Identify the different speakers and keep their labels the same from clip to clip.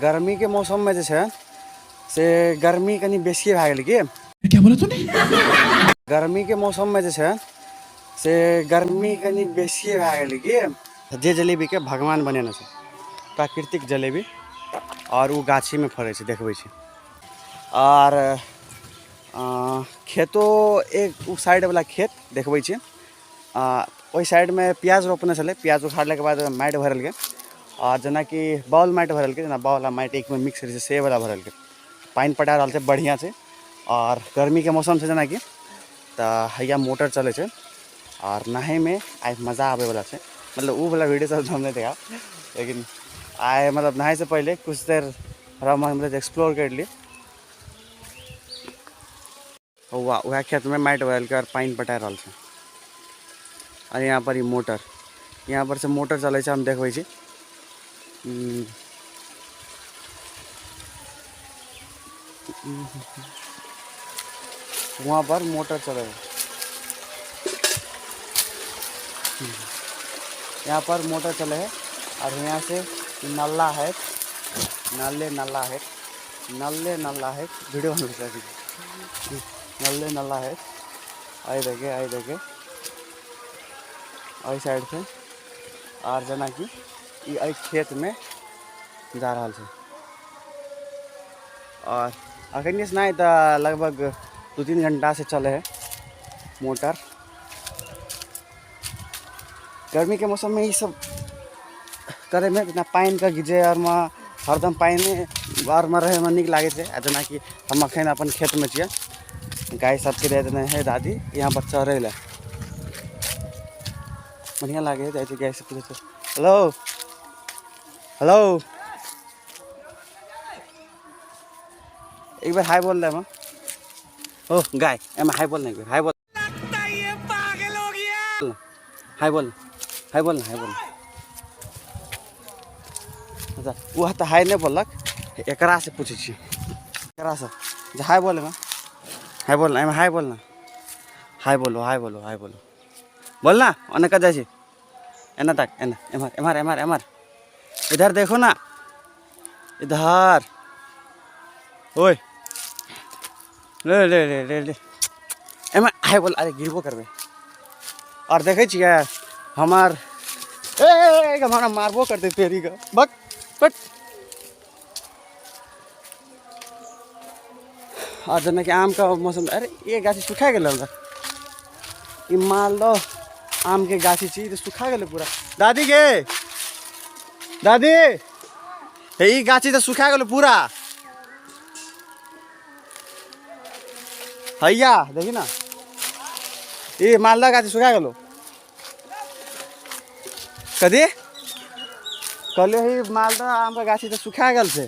Speaker 1: गर्मीके मौसममे जे छै से गर्मी कनि बेसिए भए गेलै की।
Speaker 2: क्या बोला तूने?
Speaker 1: गर्मीके मौसममे जे छै से गर्मी कनि बेसिए भए गेलै की। जे जलेबीके भगवान बनेने छै, प्राकृतिक जलेबी, आओर ओ गाछीमे फड़ै छै, देखबै छी। आर खेतो एक ओ साइडवला खेत देखबै छी। ओहि साइडमे प्याज रोपने छलै, प्याज उखाड़लाके बाद ओहिमे माटि भरलकै, आओर जेनाकि बाउल माटि भरलकै, जेना बाउल आ माटि एकमे मिक्स रहै छै से वला भरलकै। पानि पटा रहल छै, बढ़िआँ छै। आओर गर्मीके मौसम छै जेनाकि, तऽ हैया मोटर चलै छै आओर नहायमे आइ मजा आबैवला छै। मतलब ओ वला वीडियो सब हम नहि देखायब, लेकिन आइ मतलब नहायसँ पहिले किछु देर थोड़ा मतलब एक्सप्लोर करि ली। हौवा वएह खेतमे माटि भरलकै आओर पानि पटा रहल छै। आओर यहाँ पर ई मोटर, यहाँ पर से मोटर चलै छै, हम देखबै छी। वहाँ पर मोटर चलै है, यहाँ पर मोटर चले है। और यहाँ से नल्ला है, नल्ले नल्ला है, नल्ले नल्ला है, वीडियो बन रहा है, नल्ले नल्ला है। आई देखे, आई देखे एहि साइड से। आर जेनाकि ई एहि खेतमे जा रहल छै। और अखन से नहीं तऽ लगभग 2-3 घंटा से चले है मोटर। गर्मी के मौसम में ई सब करे में जेना पानि के गिजे और में हरदम पानि और में रहे में नीक लागै छै। आ जेनाकि हम अखन अपन खेत में छियै, गाय सबके दे देने है दादी यहाँ पर चरै लए, बढ़िया लागे है जाइ छै गाय सबके। हेलो हेलो, एक बार हाय बोल दे। ओ गाय एमा हाय बोल ना, एक बार हाय बोल, हाय बोल, हाय बोल, हाय बोल। अच्छा वह तऽ हाय नहि बोललक, एकरा से पूछै छी, एकरा से जे हाय बोल, एमा हाय बोल, एमा हाय बोल ना, हाय बोलो, हाय बोलो, हाय बोलो, बोल ना। ओने कत जाइ छी, एना तक, एना, एम्हर एम्हर एम्हर एम्हर, इधर देखो ना, इधर, ओए ले ले ले ले ले, एम्हर हाय बोल। अरे गिरबो करबै। और देखै छियै हमर ए हमरा मारबो करतै तेरी के बक बट। और जेनाकि आमके मौसम, अरे ये गाछी सुखा गेल हमरा, ई मालदह आमके गाछी छी तऽ सुखा गेलै पूरा। दादी गे दादी, हे ई गाछी तऽ सुखा गेलै पूरा। हैया देखी ना, ई मालदह गाछी सुखा गेलो। कथी कहलियो, ई मालदह आमके गाछी तऽ सुखा गेल छै।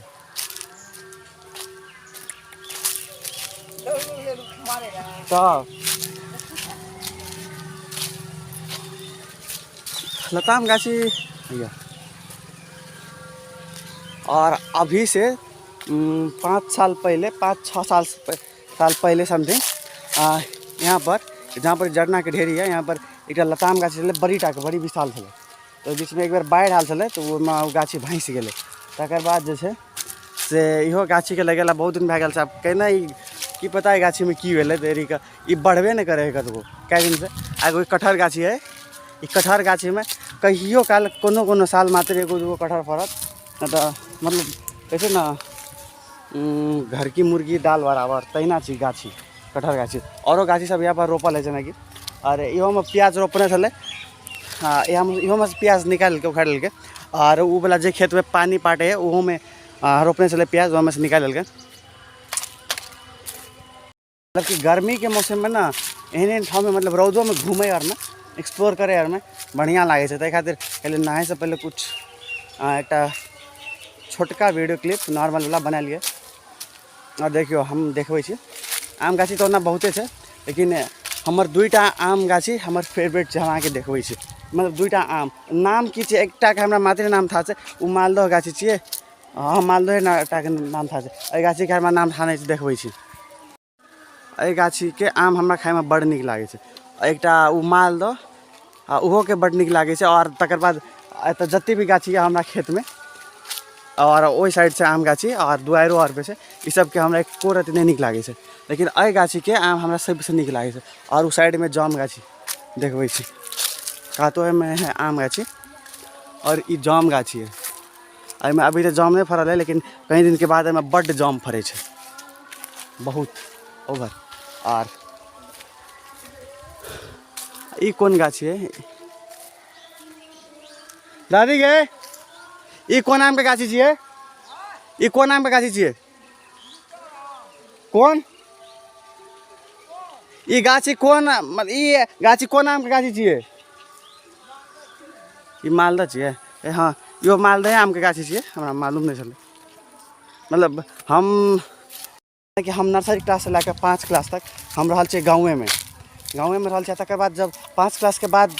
Speaker 1: तऽ लताम गाछी हैया। और अभी से 5 साल पहले, 5-6 साल साल पहले समथिंग, यहाँ पर जहाँ पर जरना के ढेरी है, यहाँ पर एक लताम गाछी छलै, बड़ी टाके, बड़ी विशाल छलै। तऽ बीचमे एक बेर बाढ़ि आयल छलै तऽ ओहिमे ओ गाछी भासि गेलै। तकर बाद जे छै से इहो गाछीके लगेला बहुत दिन भए गेल छै। आब केना ई की पता ई गाछीमे की भेलै देरीके, ई बढ़बे नहि करै हइ कतबो कए दिनसँ। आ एगो कटहर गाछी हइ, ई कटहर गाछीमे कहियो काल कोनो कोनो साल मात्र एगो दूगो कटहर फड़त, नहि तऽ मतलब कहै छै ने घर की मुर्गी दाल बराबर, तहिना छै गाछी, कटहर गाछी। आओरो गाछी सब यहाँ पर रोपल हइ जेनाकि। आओर इहोमे प्याज रोपने छलै, हँ इहोमे प्याज निकालि लेलकै, उखाड़ि लेलकै। आओर ओ वला जे खेतमे पानि पाटै हइ ओहोमे रोपने छलै प्याज, ओहोमे से निकालि लेलकै। मतलब कि गर्मीके मौसममे ने एहन एहन ठाममे मतलब रौदोमे घूमै आरमे एक्सप्लोर करै आरमे बढ़िआँ लागै छै। ताहि खातिर कहलियै नहाइसँ पहिले किछु एकटा छोटका वीडियो क्लिप नॉर्मलवला बना लिअ। आओर देखियौ हम देखबै छी आम गाछी तऽ ओना बहुते छै, लेकिन हमर 2टा आम गाछी हमर फेवरेट छै, हम अहाँके देखबै छी। मतलब 2टा आम नाम की छै, एकटाके हमरा मात्र नाम थाह छै, ओ मालदह गाछी छियै। हँ मालदहे एकटाके नाम थाह छै, एहि गाछीके हमरा नाम थाह नहि छै, देखबै छी। एहि गाछीके आम हमरा खाइमे बड़ नीक लागै छै। एकटा ओ मालदह आ ओहोके बड़ नीक लागै छै। आओर तकर बाद एतऽ जतेक भी गाछी यऽ हमरा खेतमे आओर ओहि साइड छै आम गाछी आओर दुआरिओ आर पे छै। ई सबके हमरा एको रत्ती नहि नीक लागै छै, लेकिन एहि गाछीके आम हमरा सबसँ नीक लागै छै। आओर ओ साइडमे जाम गाछी देखबै छी, कातोमे है आम गाछी आओर ई जाम गाछी है। एहिमे अभी तऽ जाम नहि फड़ल है, लेकिन कई दिनके बाद एहिमे बड्ड जाम फड़ै छै, बहुत ओवर। आर ई कोन गाछी है दादी गे? ई कोन आमके गाछी छियै? ई कोन आमके गाछी छियै? कोन ई गाछी कोन, ई गाछी कोन आमके गाछी छियै? ई मालदह छियै? ए हँ, इहो मालदहे आमके गाछी छियै, हमरा मालूम नहि छलै। मतलब हम कि हम नर्सरी क्लाससँ लए कऽ 5 क्लास तक हम रहल छियै गाँवेमे, गाँवेमे रहल छियै। तकर बाद जब 5 क्लासके बाद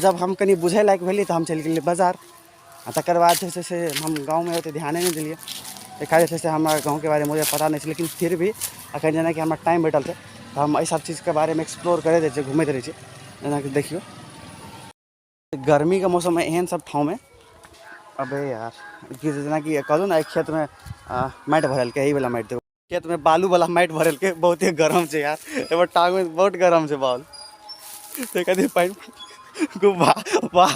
Speaker 1: जब हम कनि बुझै लायक भेलियै तऽ हम चलि गेलियै बाजार। आ तकर बाद जे छै से हम गाँवमे ओतेक ध्याने नहि देलियै। एकर जे छै से हमरा गाँवके बारेमे ओतेक पता नहि छै, लेकिन फिर भी एखन जेनाकि हमरा टाइम भेटल छै तऽ हम एहि सब चीजके बारेमे एक्सप्लोर करैत रहै छियै, घुमैत रहै छियै। जेनाकि देखियौ, गर्मीके मौसममे एहन सब ठाँवमे अबे यार कि जेनाकि कहलहुँ ने, खेतमे माटि भरलकै, एहि वला माटि देखू, खेतमे बालूवला माटि भरलकै। बहुते गरम छै यार, एहिपर टाँगमे बहुत गरम छै बालू। तऽ कनि पानि, वाह वाह,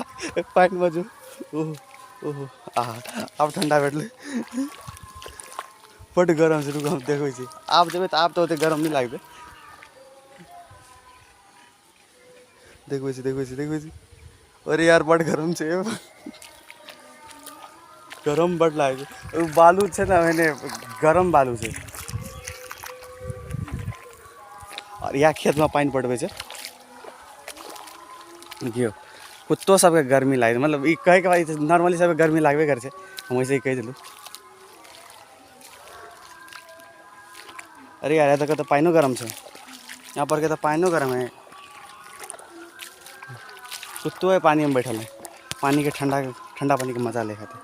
Speaker 1: पानि बजू। ओहो ओहो, आ आब ठण्डा भेटलै। बड्ड गरम छै। रुकू, हम देखै छी। आब जेबै तऽ आब तऽ ओतेक गरम नहि लागतै। देखबै छी, देखबै छी, देखबै छी। अरे यार, बड्ड गरम छै, गरम बड्ड लागै छै। ओ बालू छै ने, ओहने गरम बालू छै। आओर इएह खेतमे पानि पटबै छै। देखियौ, कुत्तो सबके गर्मी लागै छै। मतलब ई कहैके बाद नॉर्मली सबके गर्मी लागबे करै छै, हम वैसे ही कहि देलहुँ। अरे यार, एतऽ तऽ पानिओ गरम छै, यहाँ पर के तऽ पानिओ गरम है। कुत्तो है पानी में बैठल है, पानी के ठंडा ठंडा पानी के मजा ले खातिर।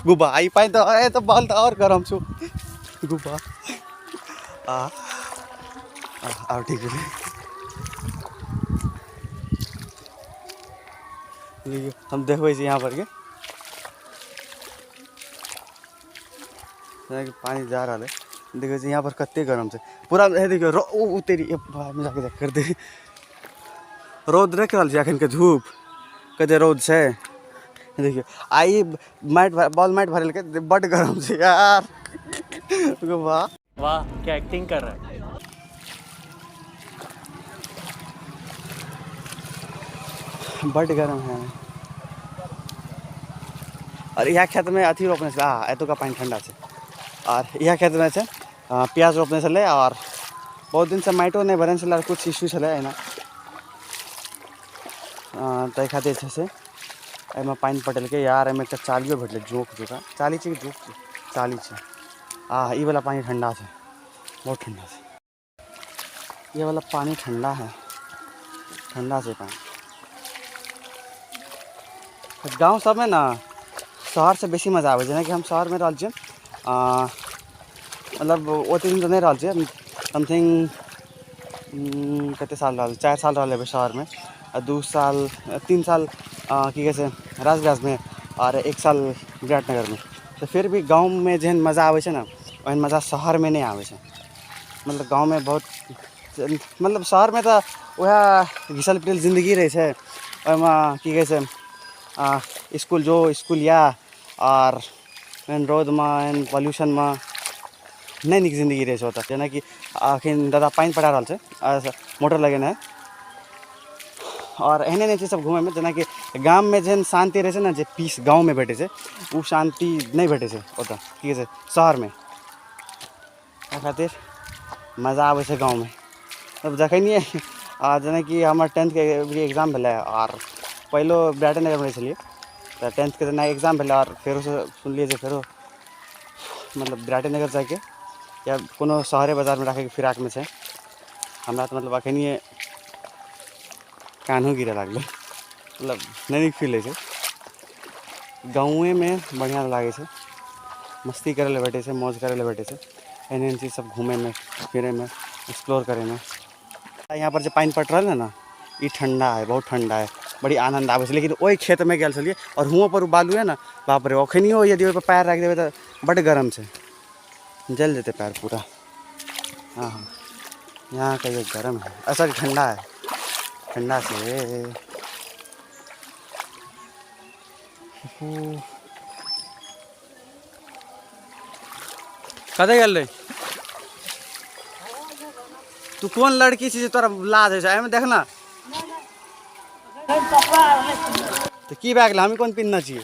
Speaker 1: गुब्बा, ई पानि तऽ ए तऽ बाल तऽ आओर गरम छौ। गुब्बा, आ आब ठीक भेलै। देखियौ, हम देखबै छी यहाँ पर के जेनाकि पानि जा रहल है। देखै छी यहाँ पर कते गरम छै पूरा। हे देखियौ, ओ उतरि मजाक मजाक कर दे। रौद देख रहल छी एखनके धूप, कते रौद छै देखियौ। आ ई माटि बॉल माटि भरेलकै, बड्ड गरम छै यार। वाह
Speaker 2: वाह, क्या एक्टिंग कर रहा है!
Speaker 1: बड्ड गरम है। आओर इएह खेतमे अथी रोपने छलै। आ एतुका पानि ठण्डा छै। आओर इएह खेतमे छै प्याज रोपने छलै। आओर बहुत दिनसँ माटिओ नहि भरने छलै, आओर किछु इश्यू छलै एहिना, ताहि खातिर छै से एहिमे पानि पटेलकै यार। एहिमे एकटा चालियो भेटलै, जोंक जकाँ। चाली छै कि जोंक छै? चाली छै। आ ई वाला पानि ठण्डा छै, बहुत ठण्डा छै। ये वाला पानी ठंडा है, ठंडा छै पानि। गाँव सबमे ने शहरसँ बेसी मजा आबै छै। जेनाकि हम शहरमे रहल छियै, मतलब ओतेक दिन तऽ नहि रहल छियै, समथिंग कतेक साल रहल, 4 साल रहल हेबै शहरमे, आ 2 साल 3 साल की कहै छै राजविराजमे, आओर 1 साल विराटनगरमे। तऽ फिर भी गाँवमे जेहन मजा आबै छै ने, ओहन मजा शहरमे नहि आबै छै। मतलब गाँवमे बहुत, मतलब शहरमे तऽ वएह घिसल पिटल जिन्दगी रहै छै। ओहिमे की कहै छै, इसकुल जो इसकुल या, आओर एहन रौदमे, एहन पॉल्यूशनमे नहि नीक जिन्दगी रहै छै ओतऽ। जेनाकि अखन दादा पानि पटा रहल छै, मोटर लगेने है। आओर एहने एहने चीज सब घुमैमे, जेनाकि गाममे जेहन शान्ति रहै छै ने, जे पीस गाँवमे भेटै छै, ओ शान्ति नहि भेटै छै ओतऽ, की कहै छै, शहरमे। एहि खातिर मजा आबै छै गाँवमे। तब जखनिए जेनाकि हमर टेंथके एग्जाम भेलै, आओर पहिलो विराटेनगरमे रहै छलियै, तऽ टेंथके जेना एग्जाम भेलै, आओर फेरोसँ सुनलियै जे फेरो मतलब विराटेनगर जाइके या कोनो शहरे बाजारमे राखैके फिराकमे छै। हमरा तऽ मतलब अखनिए कान्हो गिरऽ लागलै, मतलब नहि नीक फील होइ छै। गाँवेमे बढ़िआँ लागै छै, मस्ती करै लए भेटै छै, मौज करै लए भेटै छै, एहन एहन चीज सब घूमैमे फिरैमे एक्सप्लोर करैमे। यहाँ पर जे पानि पट रहल है ने, ई ठंडा है, बहुत ठंडा है। बड़ी आनन्द आबै छै। लेकिन ओहि खेतमे गेल छलियै आओर हुओं पर ओ बालू है ने, बाप रे, अखनियो यदि ओहिपर पैर राखि देबै तऽ बड्ड गरम छै, जल जेतै पैर पूरा। हाँ हाँ, यहाँ का ये गरम है, सॉरी ठंडा है, ठंडा से। कतऽ गेल रे तू? कोन लड़की छी जे तोरा लाज होइ छै? एहिमे देख ना तऽ की भए गेलै, हम कोन पिन्हने छियै?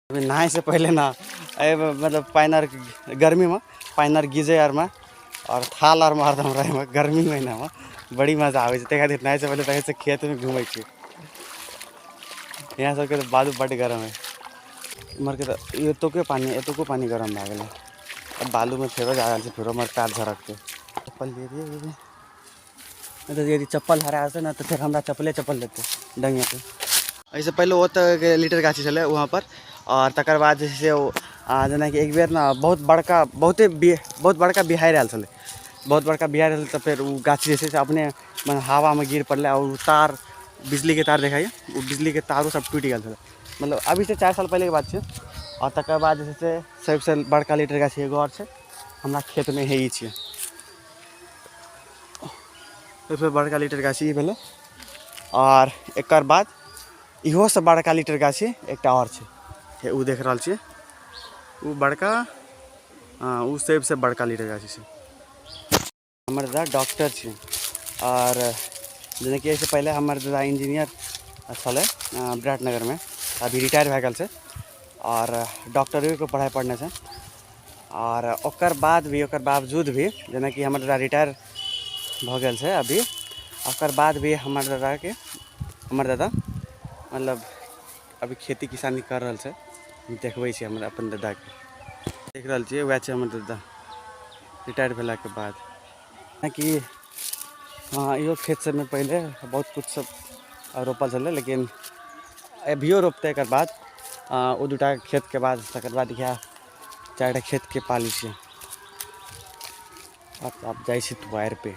Speaker 1: नहाय से पहिले ना एहिमे मतलब पानि आर गर्मीमे पानि आर गिजै आरमे आओर थाल आरमे हरदम रहैमे गर्मी महीनामे बड़ी मजा आबै छै। ताहि खातिर नहाय से पहिले देखै छियै खेतमे घूमै छी। यहाँ सबके तऽ बालू बड्ड गरम है इम्हरके, तऽ एतुके पानि, एतुको पानि गरम भए गेलै। अब बालूमे फेरो जा रहल छै, फेरो हमर पैर झरकतै। चप्पल दे, तऽ यदि चप्पल हरा जेतै ने तऽ फेर हमरा चप्पले चप्पल देतै डंगेतै। एहिसँ पहिले ओतऽ लीटर गाछी छलै वहाँपर, आओर तकर बाद जे छै से ओ जेनाकि एक बेर ने बहुत बड़का, बहुते बहुत बड़का बिहाड़ि आयल छलै, बहुत बड़का बिहाड़ि आयल, तऽ फेर ओ गाछी जे छै से अपने मने हवामे गिर पड़लै आओर ओ तार, बिजलीके तार देखाइए, ओ बिजलीके तारो सब टूटि गेल छलै। मतलब अभीसँ 4 साल पहिलेके बात छै। आओर तकर बाद जे छै से सबसँ बड़का लीटर गाछी एगो आओर छै हमरा खेतमे, हे ई छियै सबसँ बड़का लीटर गाछी, ई भेलै। आओर एकर बाद इहोसँ बड़का लीटर गाछी एकटा आओर छै, हे ओ देख रहल छियै ओ बड़का, हँ ओ सबसँ बड़का लीटर गाछी छै। हमर दादा डॉक्टर छै आओर जेनाकि एहिसँ पहिले हमर दादा इंजीनियर छलै विराटनगरमे, अभी रिटायर भए गेल छै, आओर डॉक्टरीके पढ़ाइ पढ़ने छै। आओर ओकर बाद भी, ओकर बावजूद भी, जेनाकि हमर दादा रिटायर भऽ गेल छै अभी, ओकर बाद भी हमर दादाके, हमर दादा मतलब अभी खेती किसानी कर रहल छै। देखबै छी हमर अपन दादाके, देख रहल छियै वएह छै हमर दादा रिटायर भेलाके बाद। जेनाकि हँ इहो खेत सबमे पहिले बहुत किछु सब रोपल छलै, लेकिन अभियो रोपतै एकर बाद ओ दूटा खेतके बाद। तकर बाद इएह 4टा खेतके पाली छै। आब जाइ छी दुआरि पे,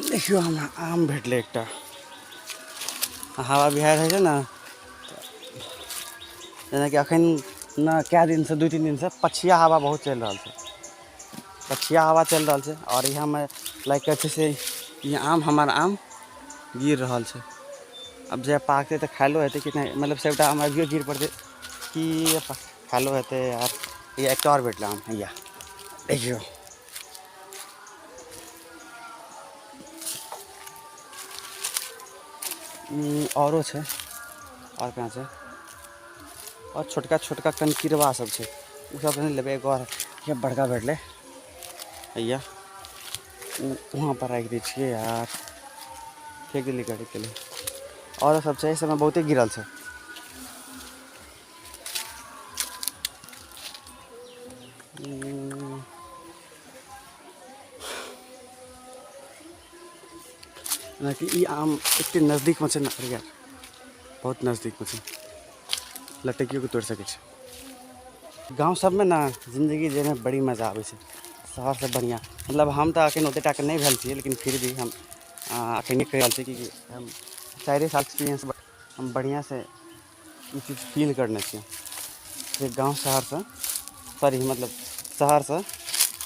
Speaker 1: देखियौ हमरा आम भेटलै एकटा। हवा बिहाड़ि होइ छै ने, जेनाकि अखन ने कए दिनसँ, 2-3 दिनसँ पछिया हवा बहुत चलि रहल छै, पछिया हवा चलि रहल छै। आओर इएहमे लागि कऽ छै से ई आम, हमर आम गिर रहल छै। आब जे पाकतै तऽ खायलो हेतै कि नहि? मतलब सबटा आम अभियो गिर पड़तै कि खायलो हेतै यार? ई एकटा आओर भेटलै आम, हैया देखियौ। औरो छै, आओर कहाँ छै? आओर छोटका छोटका कनकिरबा सब छै, ओ सब नहि लेबै। एगो आओर इएह बड़का भेटलै, हैया वहाँ पर राखि दै छियै यार, फेक देली गाड़ीके लिए। आओर सब छै, एहि सबमे बहुते गिरल छै। जेनाकि ई आम एते नजदीकमे छै ने यार, बहुत नजदीकमे छै, लटकियो के तोड़ि सकै छै। गाँव सबमे ने जिन्दगी जियैमे बड़ी मजा आबै छै, शहरसँ बढ़िआँ। मतलब हम तऽ एखन ओते टाके नहि भेल छियै, लेकिन फिर भी हम एखन कहि रहल छी कि हम 4 साल एक्सपीरियंस हम बढ़िआँसँ ई चीज फील करने छियै जे गाँव शहरसँ, सॉरी मतलब शहरसँ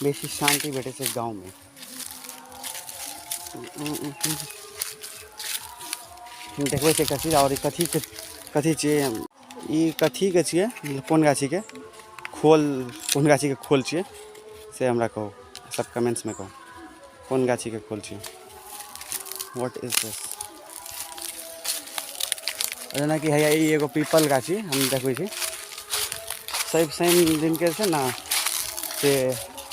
Speaker 1: बेसी शान्ति भेटै छै गाँवमे। देखबै छै कथी आओर ई कथीके कथी छियै? ई कथीके छियै? मतलब कोन गाछीके खोल, कोन गाछीके खोल छियै से हमरा कहू, सब कमेंट्समे कहू कोन गाछीके खोल छियै। What is this? जेनाकि हैया ई एगो पीपल गाछी हम देखबै छी। शनि शनि दिनके छै ने से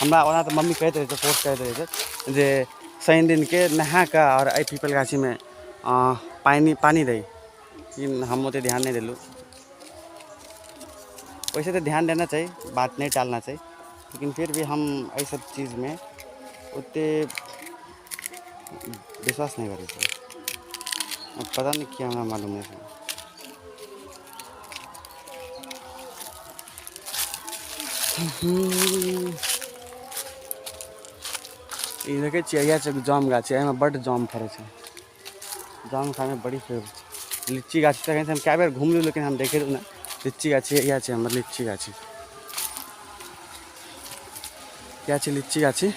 Speaker 1: हमरा ओना तऽ मम्मी कहैत रहै छै, फोर्स करैत रहै छै जे शनि दिनके नहा कऽ आओर एहि पीपल गाछीमे पानि पानि दै, लेकिन हम ओतेक ध्यान नहि देलहुँ। वैसे तऽ ध्यान देना चाही, बात नहि टालना चाही, लेकिन फिर भी हम एहि सब चीजमे ओतेक विश्वास नहि करै छी। अब पता नहि किया, हमरा मालूम नहि छै। ई देखै छियै, इएह छै जाम गाछ, एहिमे बड्ड जाम फड़ै छै। जाम खायमे बड़ी फेवरेट छै। लीची गाछ तखन हम कए बेर घुमलहुँ, लेकिन हम देखेलहुँ नहि लीची गाछ। इएह छै हमर लीची गाछ, इएह छै लीची गाछी।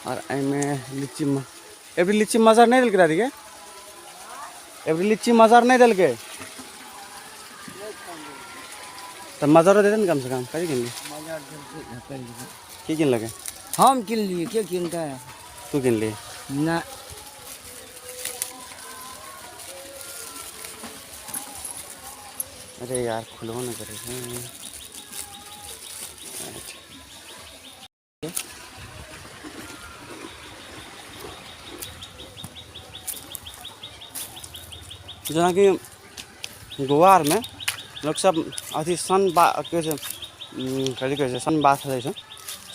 Speaker 1: आओर एहिमे लीची, एबरी लीची मजर नहि देलकै दादीके, एबरी लीची मजर नहि देलकै। तऽ मजरो देतै ने कमसँ कम। कथी किनली? की किनलकै?
Speaker 3: हम किनलियै। के किनतै?
Speaker 1: तू किनली?
Speaker 3: नहि।
Speaker 1: अरे यार, खुलबो नहि करै छै। अच्छा, जेनाकि गोवा आरमे लोकसब अथी सन बा कहै छै, कथी कहै छै, सन बाथ लै छै।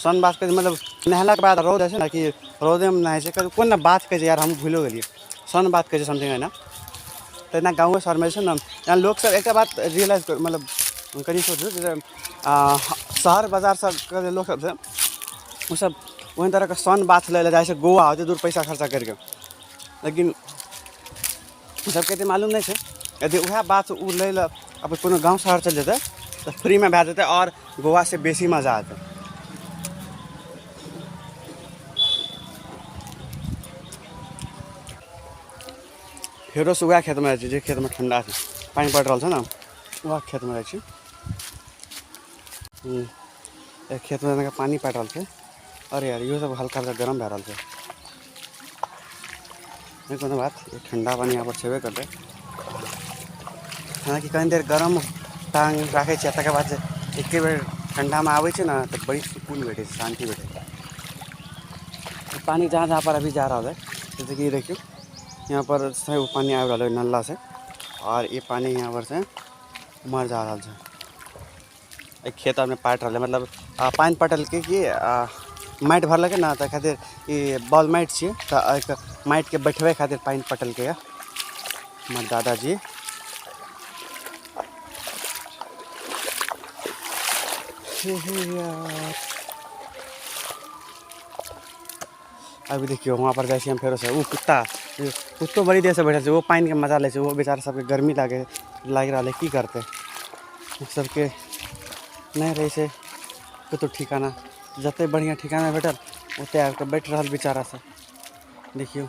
Speaker 1: सन बाथ कहै छै, मतलब नहेलाके बाद रौद होइ छै ने, कि रौदेमे नहाइ छै। कोन ने बाथ कहै छै यार, हम भूलिओ गेलियै। सन बाथ कहै छै समथिंग एना। तहिना गाँवो शहरमे जे छै ने, यहाँ लोकसब एकटा बात रियलाइज करू, मतलब कनि सोचू जे शहर बाजार सबके जे लोकसब छै, ओसब ओहन तरहके सन बाथ लै लए जाइ छै गोवा, ओतेक दूर पैसा खर्चा करिके। लेकिन ओ सबके एतेक मालूम नहि छै, यदि वएह बात ओ लै लए अपन कोनो गाँव शहर चलि जेतै तऽ फ्रीमे भए जेतै आओर गोवासँ बेसी मजा एतै। फेरोसँ वएह खेतमे जाइ छी, जे खेतमे ठण्डा छै, पानि पड़ि रहल छै ने, वएह खेतमे जाइ छी। खेतमे जेना पानि पड़ि रहल छै। अरे यार, इहो सब हल्का हल्का गरम भए रहल छै। नहि कोनो बात, ठण्डा पानि यहाँ पर छेबे करतै। हालाँकि कनि देर गरम टाङ्ग राखै छियै, तकर बाद जे एके बेर ठण्डामे आबै छै ने, तऽ बड़ी सुकून भेटै छै, शान्ति भेटै छै। पानि जहाँ जहाँ पर अभी जा रहल है, जैसे कि देखियौ, यहाँ पर से ओ पानि आबि रहल है नल्ला से, आओर ई पानि यहाँ पर से उम्हर जा रहल छै। एहि खेत आरमे पाटि रहलै, मतलब पानि पटेलकै कि माटि भरलकै ने, ताहि खातिर ई बॉल माटि छियै, तऽ एहिके माटिके बैठबै खातिर पानि पटेलकै यऽ हमर दादाजी। हे यार, अभी देखियौ, वहाँ पर जाइ छी हम फेरोसँ। ओ कुत्ता, कुत्तो बड़ी देरसँ बैठल छै, ओ पानिके मजा लै छै। ओहो बेचारा सबके गर्मी लागै लागि रहल है, की करतै? सबके नहि रहै छै कतहु ठिकाना। जते बढ़िआँ ठिकाना भेटल, ओतय आबिके बैठ रहल बेचारा सब। देखियौ,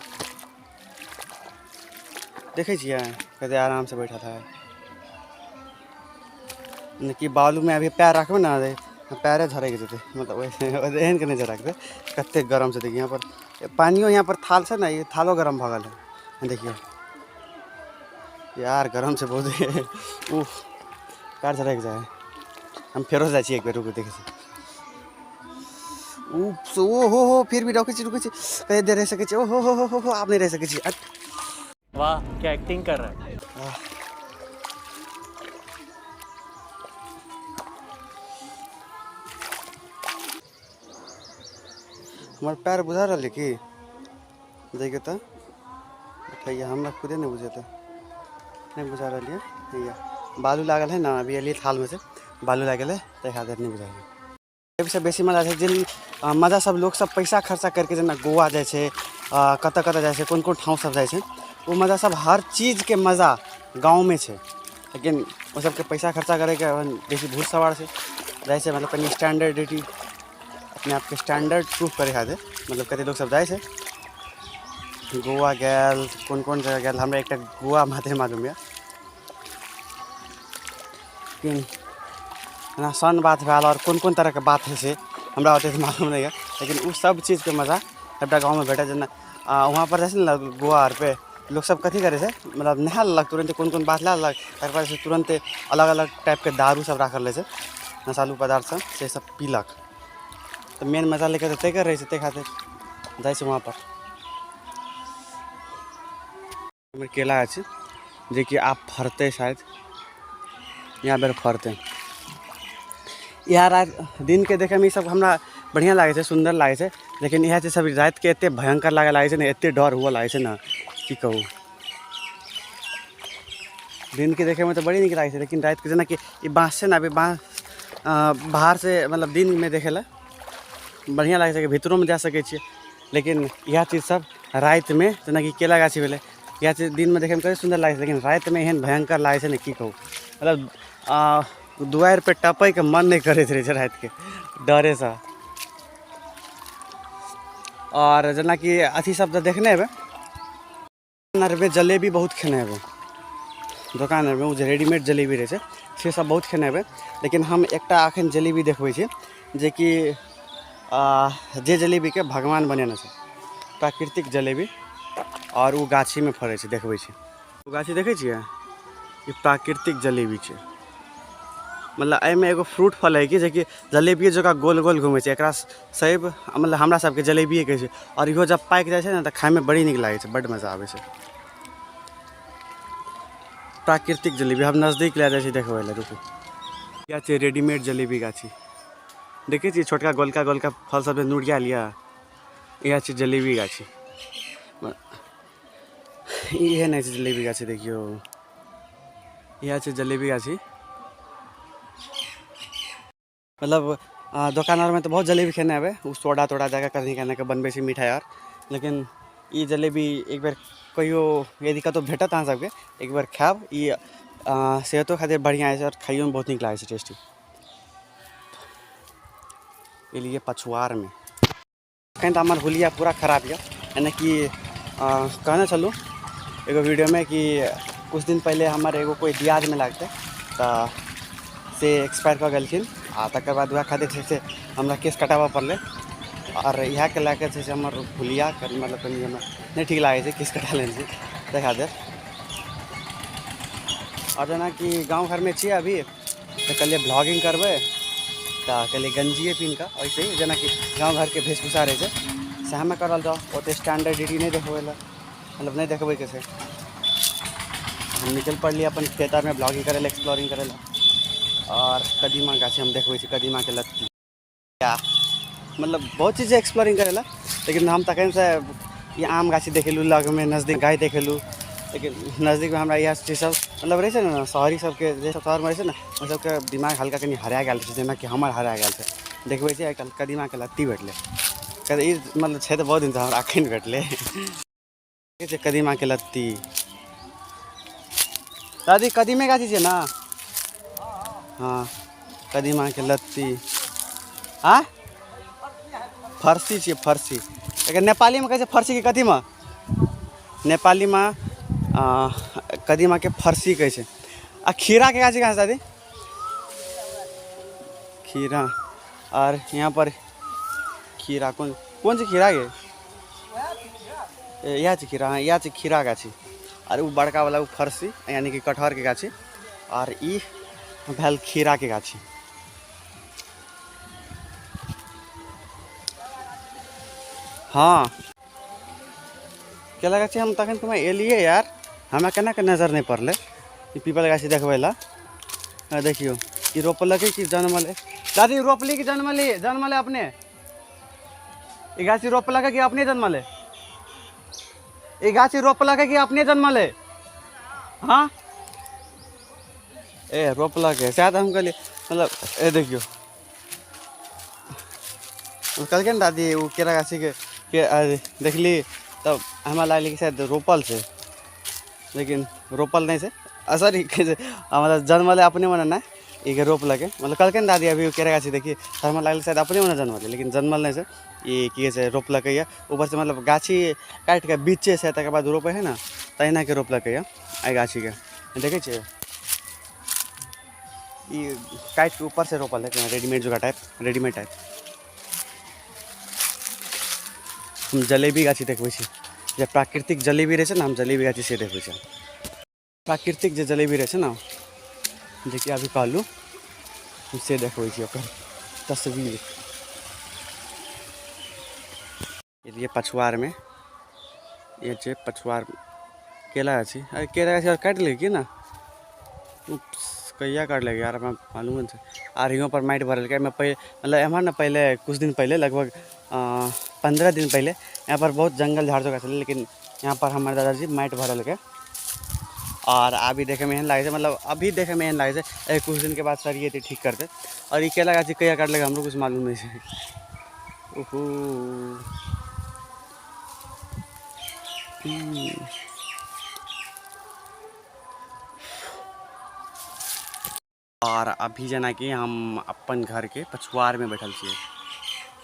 Speaker 1: देखै छियै कते आरामसँ बैठल है। कि बालूमे अभी पैर राखबै ने, पैरे झरकि जेतै। मतलब वैसे एहन के नहि झरकतै, कतेक गरम छै। देखियौ, यहाँ पर पानियो, यहाँ पर थाल छै ने, ई थालो गरम भऽ गेल है। देखियौ यार, गरम छै बहुत। उफ, पैर झरकि जाइ है। हम फेरो जाइ छी एक बेर, रुकू, देखै छी। उफ, ओ हो हो, फिर भी रुकै छी, रुकै छी, कते देर रहि सकै छी? ओ हो हो हो हो हो, आब नहि रहि सकै छी।
Speaker 2: वाह, क्या एक्टिंग कर रहा है!
Speaker 1: हमर पैर बुझा रहल है की? देखियौ तऽ भैया, हमरा खुदे नहि बुझेतै, नहि बुझा रहल यऽ भैया। बालू लागल है ने, अभी एलियै थालमे से, बालू लागि गेलै, ताहि खातिर नहि बुझाइए। एहिसँ बेसी मजा छै जे मजा सब लोक सब पैसा खर्चा करके जेना गोवा जाइ छै, कतऽ कतऽ जाइ छै, कोन कोन ठाँव सब जाइ छै, ओ मजा सब, हर चीजके मजा गाँवमे छै। लेकिन ओ सबके पैसा खर्चा करैके बेसी भूत सवार छै, जाइ छै, मतलब कनि स्टैंडर्डिटी, अपने आपके स्टैंडर्ड प्रूफ करै खातिर, मतलब कते लोक सब जाइ छै, गोवा गेल, कोन कोन जगह गेल। हमरा एकटा गोवा मात्रे मालूम यऽ। लेकिन जेना सन बात भेल, आओर कोन कोन तरहके बात होइ छै, हमरा ओतेक मालूम नहि यऽ, लेकिन ओ सब चीजके मजा सबटा गाँवमे भेटत। जेना वहाँपर जाइ छै ने गोवा आर पे, लोकसब कथी करै छै, मतलब नहा लेलक तुरन्ते, कोन कोन बात लए लेलक, तकर बाद से तुरन्ते अलग अलग टाइपके दारू सब राखल रहै छै, नशालु पदार्थ सब, से सब पीलक। तऽ मेन मजा लैके तऽ ताहिके रहै छै, ताहि खातिर जाइ छै वहाँपर। हमर केला अछि जेकि आब फड़तै शायद, यहाँ बेर फड़तै। इएह राति दिनके देखैमे ईसब हमरा बढ़िआँ लागै छै, सुन्दर लागै छै, लेकिन इएह चीज सब रातिके एतेक भयङ्कर लागऽ लागै छै ने, एतेक डर हुअ लागै छै ने, की कहू। दिनके देखैमे तऽ बड़ी नीक लागै छै, लेकिन रातिके जेनाकि ई बाँस छै ने, अभी बाँस बाहरसँ, मतलब दिनमे देखै लए बढ़िआँ लागै छै कि भीतरोमे जा सकै छियै। लेकिन इएह चीज सब रातिमे जेनाकि केला गाछी भेलै, इएह चीज दिनमे देखैमे कतेक सुन्दर लागै छै, लेकिन रातिमे एहन भयङ्कर लागै छै ने की कहू। मतलब दुआरिपर टपैके मन नहि करैत रहै छै रातिके डरेसँ। आओर जेनाकि अथी सब तऽ देखने हेबै, आरमे जलेबी बहुत खेने हेबै दोकान आरमे, ओ जे रेडीमेड जलेबी रहै छै से सब बहुत खेने हेबै। लेकिन हम एकटा एखन जलेबी देखबै छी जेकि जे जलेबीके भगवान बनेने छै, प्राकृतिक जलेबी, आओर ओ गाछीमे फड़ै छै। देखबै छी ओ गाछी, देखै छियै? ई प्राकृतिक जलेबी छै। मतलब एहिमे एगो फ्रूट फल है कि जेकि जलेबिए जकाँ गोल गोल घुमै छै। एकरा सेब मतलब हमरा सबके जलेबिए कहै छै। आओर इहो जब पाकि जाइ छै ने तऽ खाइमे बड़ी नीक लागै छै, बड्ड मजा आबै छै। प्राकृतिक जलेबी हम नजदीक लए जाइ छी देखबै लए, रुकू। इएह छै रेडीमेड जलेबी गाछी, देखै छियै छोटका गोलका गोलका फल सब जे नुरियाल यऽ, इएह छै जलेबी गाछी। इहे नहि छै जलेबी गाछी, देखियौ इएह छै जलेबी गाछी। मतलब दोकान आरमे तऽ बहुत जलेबी खेने हेबै, ओ सोडा तोडा दए कऽ कनि कनि कऽ बनबै छै मिठाइ आर, लेकिन ई जलेबी एक बेर कहियो यदि कतहु भेटत अहाँ सबके एक बेर खायब। ई सेहतो खातिर बढ़िआँ होइ छै आओर खाइयोमे बहुत नीक लागै छै, टेस्टी। एलियै पछुआरमे, एखन तऽ हमर हुलिया पूरा खराब यऽ। यानि कि कहने छलहुँ एगो वीडियोमे कि किछु दिन पहिले हमर एगो कोइ दियादमे लागतै तऽ से एक्सपायर कऽ गेलखिन, आ तकर बाद वएह खातिर छै से हमरा केश कटाबऽ पड़लै। आओर इएहके लए कऽ छै से हमर हुलिया मतलब कनि हमरा नहि ठीक लागै छै, केश कटा लेने छी ताहि खातिर। आओर जेनाकि गाँव घरमे छियै अभी तऽ कहलियै ब्लॉगिंग करबै तऽ कहलियै गंजिए पिन्ह कऽ ऐसे ही जेनाकि गाँव घरके वेशभूषा रहै छै सएहमे करल जाउ, ओतेक स्टैंडर्डिटी नहि देखबै लए, मतलब नहि देखबैके छै। हम निकलि पड़लियै अपन खेत आरमे ब्लॉगिंग करै लए, एक्सप्लोरिंग करै लए। आओर कदीमा गाछ हम देखबै छी, कदीमाके लत्ती, मतलब बहुत चीज एक्सप्लोरिंग करै लए। लेकिन हम तखनसँ ई आम गाछी देखेलहुँ, लगमे नजदीक गाय देखेलहुँ, लेकिन नजदीकमे हमरा इएह चीज सब मतलब रहै छै ने, शहरी सबके जे सब शहरमे रहै छै ने ओहि सबके दिमाग हल्का कनि हरा गेल छै, जेनाकि हमर हरा गेल छै। देखबै छी आइ काल्हि कदीमाके लत्ती भेटलै, ई मतलब छै तऽ बहुत दिनसँ हमरा एखन भेटलै। छै कदीमाके लत्ती। दादी कदीमे गाछी छै ने? हँ, कदीमाके लत्ती। आ फरसी छियै, फरसी। एकर नेपालीमे कहै छै फरसी कि कदीमा? नेपालीमे कदीमाके फरसी कहै छै। आ खीराके गाछी कहाँ छै दादी? खीरा आर यहाँ पर खीरा कोन कोन छै खीरा गे? इएह छै खीरा। हँ, इएह छै खीरा गाछी। आर ओ बड़का वाला ओ फरसी यानी कि कटहरके गाछी, आर ई भेल खीराके गाछी। हँ, केला गाछी हम तखन तुम्हें एलियै यार, हमरा केना के नजर नहि पड़लै ई पीपल गाछी देखबै लए। देखियौ ई रोपलकै कि जनमलै? दादी रोपली कि जनमली? जनमलै अपने ई गाछी रोपलकै कि अपने जनमलै? ई गाछी रोपलकै कि अपने जनमलै? हँ, ए रोपलकै सएह तऽ हम कहलियै। मतलब ए देखियौ कहलकै ने दादी ओ केरा गाछीके के देखली तब हमरा लागलै कि शायद रोपल छै, लेकिन रोपल नहि छै। सॉरी, कहै छै मतलब जनमलै अपने मने नहि, ई रोपलकै। मतलब कहलकै ने दादी अभी केरा गाछी देखी तऽ हमरा लागलै शायद अपने मने जनमलै, लेकिन जनमल नहि छै ई, की कहै छै रोपलकै यऽ ऊपरसँ। मतलब गाछी काटि कऽ बीचे से तकर बाद रोपै हइ ने, तहिनाके रोपलकै यऽ एहि गाछीके। देखै छियै ई काटि कऽ ऊपरसँ रोपल है, रेडीमेड जोका टाइप, रेडीमेड टाइप। हम जलेबी गाछी देखबै छी, जे प्राकृतिक जलेबी रहै छै ने, हम जलेबी गाछी से देखबै छी। प्राकृतिक जे जलेबी रहै छै ने, जेकि अभी कहलहुँ, हम से देखबै छी ओकर तस्वीर। एलियै पछुआरमे, ये छै पछुआर केला गाछी। अरे केला गाछी आर काटि लेलकै ने? कहिया काटलकै यार, हमरा मालूम नहि छै। आर हियों पर माटि भरलकै एहिमे मतलब एम्हर ने पहिले किछु दिन पहिले लगभग 15 दिन पहिले यहाँ पर बहुत जंगल झाड़ जकाँ छलै, लेकिन यहाँ पर हमर दादाजी माटि भरलकै। आओर अभी देखैमे एहन लागै छै, मतलब अभी देखैमे एहन लागै छै किछु दिनके बाद सरियेतै, ठीक करतै। आओर ई केला गाछी कहिया काटलकै हमरो किछु मालूम नहि छै। ओहो। आओर अभी जेनाकि हम अपन घरके पछुआरमे बैठल छियै।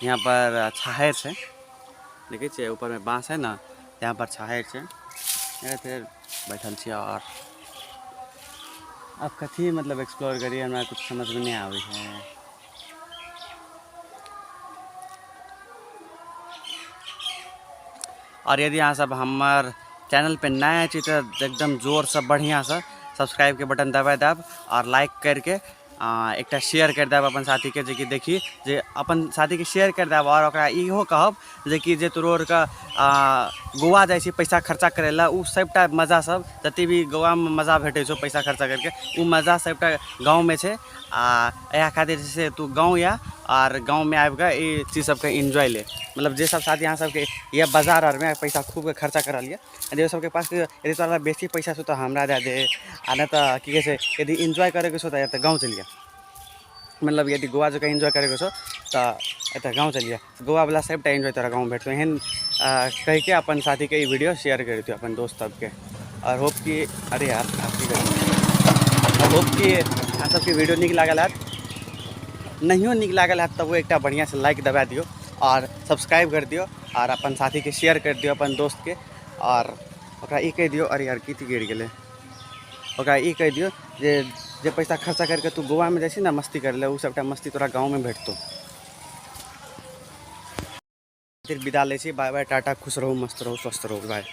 Speaker 1: यहाँ पर छाहरि छै, देखै छियै ऊपरमे बाँस है ने, यहाँ पर छाहरि छै, फेर बैठल छियै। आओर आब कथी मतलब एक्सप्लोर करियै, हमरा कुछ समझमे नहि आबै है। आओर यदि अहाँ सब हमर चैनल पे नया छी तऽ एकदम जोरसँ बढ़िआँसँ सब्सक्राइबके बटन दबा देब आओर लाइक करिके एकटा शेयर करि देब अपन साथीके, जेकि देखी जे अपन साथीके शेयर करि देब। आओर ओकरा इहो कहब जेकि जे तोरो आरके गोवा जाइ छी पैसा खर्चा करै लए, ओ सबटा मजा सब जते भी गोवामे मजा भेटै छौ पैसा खर्चा करिके, ओ मजा सबटा गाँवमे छै। आ इएह खातिर जे छै तू गाँव या आर गाँवमे आबिकऽ ई चीज सबके एन्जॉय ले। मतलब जे सब साथी अहाँ सबके यऽ बाजार आरमे पैसा खूबके खर्चा करल यऽ, यदि सबके पास यदि तोरा बेसी पैसा छौ तऽ हमरा दए दे, आ नहि तऽ की कहै छै यदि एन्जॉय करैके छौ तऽ गाँव चलि जा। मतलब यदि गोवा जकाँ एन्जॉय करैके छौ तऽ एतऽ गाँव चलि जा, गोवावला सबटा एन्जॉय तोरा गाँवमे भेटतौ। एहन कहिके अपन साथीके ई वीडियो शेयर करि दियौ अपन दोस्त सबके। आओर होप कि अरे यार आब की करी, होप कि अहाँ सबके वीडियो नीक लागल हैत। नहियो नीक लागल हैत तबो एकटा बढ़िआँसँ लाइक दबा दियौ आओर सब्सक्राइब कर दियौ आओर अपन साथीके शेयर करि दियौ अपन दोस्तके। आओर ओकरा ई कहि दियौ, अरे यार की गिर गेलै, ओकरा ई कहि दियौ जे जे पैसा खर्चा करिके तू गोवामे जाइ छी ने मस्ती करै लए, ओ सबटा मस्ती तोरा गाँवमे भेटतौ। फिर विदा लै छी, बाय बाय, टाटा, खुश रहू, मस्त रहू, स्वस्थ रहू, बाय।